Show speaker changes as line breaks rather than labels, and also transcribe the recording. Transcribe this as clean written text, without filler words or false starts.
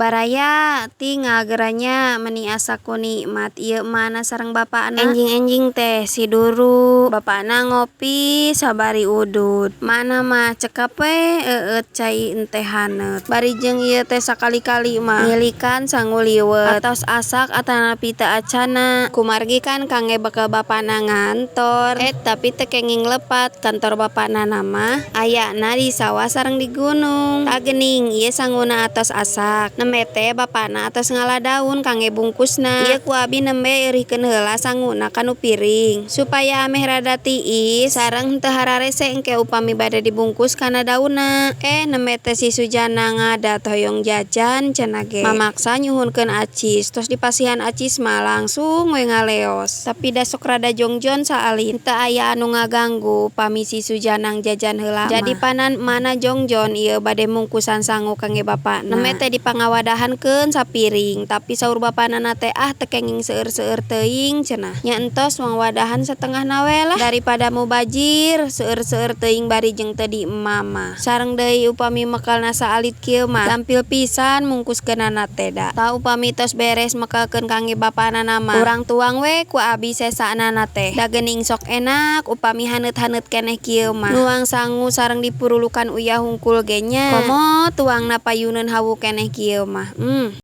Baraya tingal geura nya meuni asa ku nikmat ieu emakna sareng bapakna. Enjing-enjing teh si Duru bapakna ngopi sabari udud. Emakna mah cekap we eueut cai enteh haneut. Bari jeung ieu teh sakali-kali mah ngilikan sangu liwet atos asak atanapi teu acanna. Kumargi kan kangge bekel bapakna ngantor. Eh, tapi teu kenging lepat kantor bapakna mah ayana di sawah sareng di gunung. Tah geuning ieu sanguna atos asak. Nembe teh bapakna atos ngala daun kangge bungkusna. Ieu ku abi nembe eurihkeun heula sanguna kana piring supaya ameh rada tiis sareng henteu hararese engke upami bade dibungkus kana daunna. Eh, nembe teh si Sujana ngadat hoyong jajan cenah ge. Mamaksa nyuhunkeun acis, tos dipasihan acis mah langsung we ngaleos. Tapi da sok rada jongjon saalit, teu aya anu ngaganggu upami si Sujanang jajan heula mah. Jadi panan emakna jongjon ieu bade mungkusan sangu kangge bapakna. Nembe teh dipangawadahankeun sapiring, tapi saur bapakna teh, "Ah, teu kenging seueur-seueur teuing," cenah. Nya entos mangwadahan satengahna we lah, daripada mubajir seueur-seueur teuing bari jeung teu diema mah. Sareng deui upami mekelna saalit kieu mah gampil pisan mungkuskeunana teh da. Tah, upami tos beres mekelkeun kangge bapakna mah, urang tuang we ku abi sesana teh. Da geuning sok enak upami haneut-haneut keneh kieu mah. Nuang sangu sareng dipurulukan uyah hungkul ge nya. Komo tuangna payuneun hawu keneh kieu mah.